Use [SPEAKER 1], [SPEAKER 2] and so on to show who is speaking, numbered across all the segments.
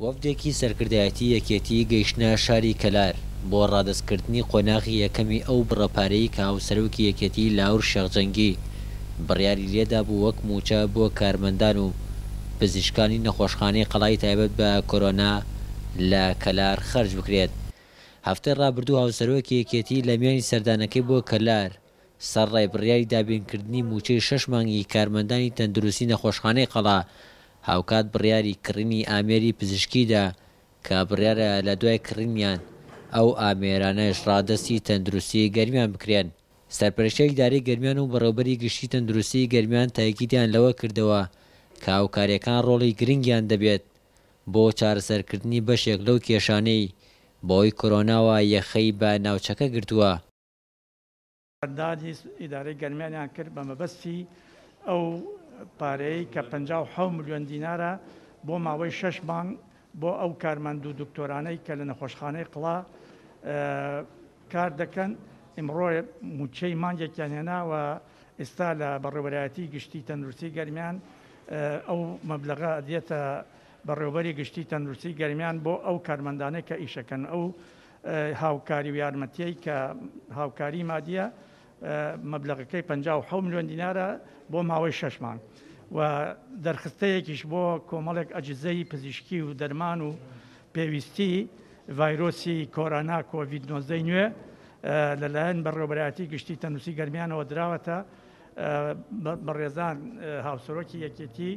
[SPEAKER 1] وەفدێکی سەرکردایەتی یەکێتی گەیشتنە شاری کەلار بۆ ڕادەستکردنی قۆناغی یەکەمی ئەو بڕە پارەی کە هاوسەرۆکی یەکێتی لاهور شێخ جەنگی بڕیاری لێدابوو وەک مووچە بۆ کارمەندان و پزیشکانی نەخۆشخانەی قەڵای تایبەت بە کۆرۆنا لە کەلار خەرج بکرێت. هەفتەی ڕابردوو هاوسەرۆکی یەکێتی لە میانی سەردانەکەی بۆ کەلار سەرڕای بڕیاری دابینکردنی مووچەی شەش مانگی کارمەندانی تەندروستی نەخۆشخانەی قەڵا، هاوکات بڕیاری کڕینی ئامێری پزیشکی دا کە بڕیارە لە دوای کڕینیان ئەو ئامێرانەش ڕادەستی تەندروستی گەرمیان بکرێن. سەرپەرشتیاری ئیدارەی گەرمیان و بەڕێوەبەری گشتی تەندروستی گەرمیان تاکیدیان لەوە کردەوە کە هاوکارییەکان ڕۆڵی گرنگیان دەبێت بۆ چارەسەرکردنی بەشێک لەو کێشانەی بەهۆی کۆرۆناوە یەخەی بە ناوچەکە گرتووە.
[SPEAKER 2] سەردانی ئیدارەی گەرمیانیان کرد بە مەبەستی ئەو پارەیەی کە 57 ملیۆن دینارە بۆ ماوەی شەش مانگ بۆ ئەو کارمەند و دکتۆرانەی کە لە نەخۆشخانەی قڵا کار دەکەن، ئیمڕۆ مووچەی مانگێکیان هێنا و ئێستا لە بەڕێوەبەرایەتی گشتی تەندروستی گەرمیان ئەو مەبلەغە دێتە بەڕێوەبەری گشتی تەندروستی گەرمیان بۆ ئەو کارمەندانەی کە ئیشەکەن ئەو هاوکاری و یارمەتیەی کە هاوکاری مادیە مەبلەغەکەی 57 ملیۆن دینارە بۆ ماوەی شەش مانگ و دەرخستەیەکیش بۆ کۆمەڵێک ئەجزەی پزیشکی و دەرمان و پێویستی ڤایرۆسی کۆرۆنا کۆڤید 19 نوێ لەلایەن بەڕێوەبەرایەتی گشتی تەندروستی گەرمیانەوە دراوەتە بەڕێزان هاوسەرۆکی یەکێتی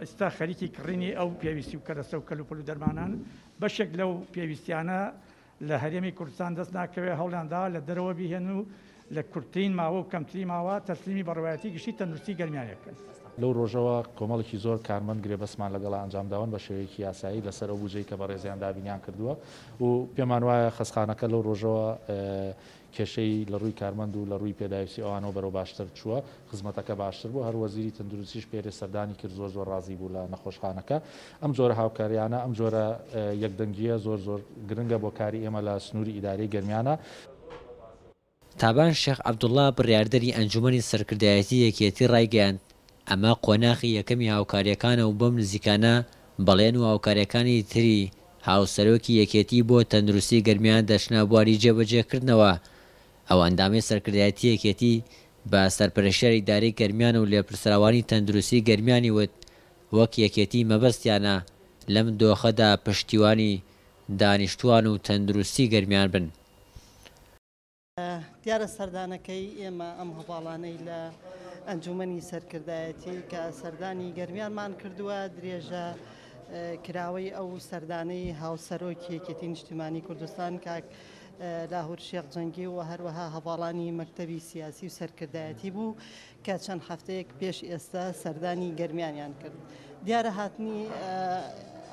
[SPEAKER 2] ئێستا خەریکی کڕینی ئەو پێویستی و کەرەسە و کەلوپەل و دەرمانان بەشێک لەو پێویستیانە لە هەرێمی کوردستان دەست ناکەوێت، هەوڵیان داوە لە دەرەوە بیهێنن و لە کورتترین ماوە و کەمترین ماوە تەسلیمی بەڕێوەیەتی گشتی تەندروستی گەرمیانی بکەن.
[SPEAKER 3] لەو ڕۆژەوە کۆمەڵێکی زۆر کارمەند گرێبەستمان لەگەڵا ئەنجامداون بە شێوەیەکی یاسایی لەسەر ئەو بوجەی کە بەڕێزیان دابینیان کردووە و پێمان وایە خەستخانەکە لەو ڕۆژەوە کێشەی لە ڕووی کارمەند و لە ڕووی پێداویستی ئەوانەوە بەرەو باشتر چووە، خزمەتەکە باشتر بووە، هەر وەزیری تەندروستیش پێرێ سەردانی کرد زۆر زۆر ڕازی بوو لە نەخۆشخانەکە. ئەم جۆرە هاوکاریانە، ئەم جۆرە یەکدەنگییە زۆر زۆر گرنگە بۆ کاری ئێمە لە سنووری ئیدارەی گەرمیانە.
[SPEAKER 1] تابان شێخ عەبدوڵا بڕیاردەری ئەنجومەنی سەرکردایەتی یەکێتی ڕایگەیاند، ئەمە قۆناخی یەکەمی هاوکارییەکانە و بەم نزیکانە بەڵێن و هاوکارییەکانی تری هاوسەرۆکی یەکێتی بۆ تەندروستی گەرمیان دەچنە بواری جێبەجێکردنەوە. ئەو ئەندامەی سەرکردایەتی یەکێتی بە سەرپەرشتیاری ئیدارەی گەرمیان و لێپرسراوانی تەندروستی گەرمیانی وت، وەک یەکێتی مەبەستیانە لەم دۆخەدا پشتیوانی دانیشتوان و تەندروستی گەرمیان بن.
[SPEAKER 4] دیارە سەردانەکەی ئێمە ئەم هەڤاڵانەی لە ئەنجومەنی سەرکردایەتی کە سەردانی گەرمیانمان کردووە درێژە کراوەی ئەو سەردانەی هاوسەرۆکی یەکێتی نیشتیمانی کوردستان کاک لاهور شێخ جەنگی و هەروەها هەڤاڵانی مەکتەبی سیاسی و سەرکردایەتی بوو کە چەند هەفتەیەک پێش ئێستا سەردانی گەرمیانیان کرد. دیارە هاتنی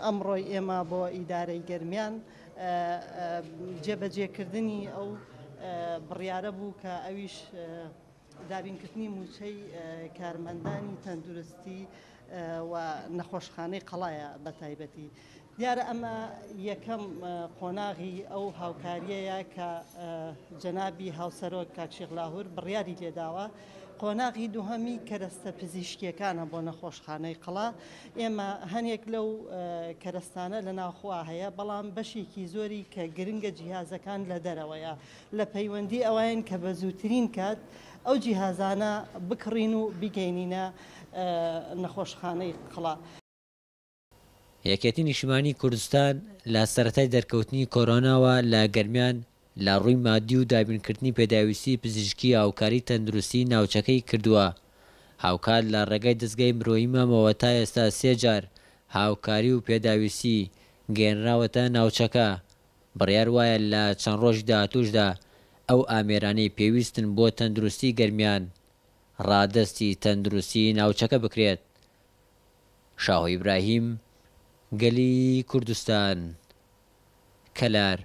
[SPEAKER 4] ئەمڕۆی ئێمە بۆ ئیدارەی گەرمیان جێبەجێکردنی ئەو بڕیارە بوو کە ئەویش دابینکردنی مووچەی کارمەندانی تەندروستی و نەخۆشخانەی قەڵایە بە تایبەتی. دیارە ئەمە یەکەم قۆناغی ئەو هاوکاریەیە کە جەنابی هاوسەرۆک کاک شێخ لاهور بڕیاری لێداوە. قۆناغی دووهەمی کەرەستە پزیشکیەکانە بۆ نەخۆشخانەی قەڵا. ئێمە هەنێک لەو کەرەستانە لە ناوخۆ هەیە، بەڵام بەشێکی زۆری کە گرنگە جیهازەکان لە دەرەوەیە. لە پەیوەندی ئەوەین کە بە زووترین کات ئەو جیهازانە بکڕین و بیگەینینە نەخۆشخانەی قەڵا.
[SPEAKER 1] یەکێتی نیشتیمانی کوردستان لە سەرەتای دەرکەوتنی کۆرۆناوە لە گەرمیان لە ڕووی مادی و دابینکردنی پێداویستی پزیشکی هاوکاری تەندروستی ناوچەکەی کردووە، هاوکات لە ڕێگای دەزگای مرۆیی مامەوە تا ئێستا سێ جار هاوکاری و پێداویستی گەیەنراوەتە ناوچەکە، بڕیار وایە لە چەند ڕۆژی داهاتووشدا ئەو ئامێرانەی پێویستن بۆ تەندروستی گەرمیان ڕادەستی تەندروستی ناوچەکە بکرێت. شاهۆ ئیبراهیم، گەلی کوردستان، کەلار.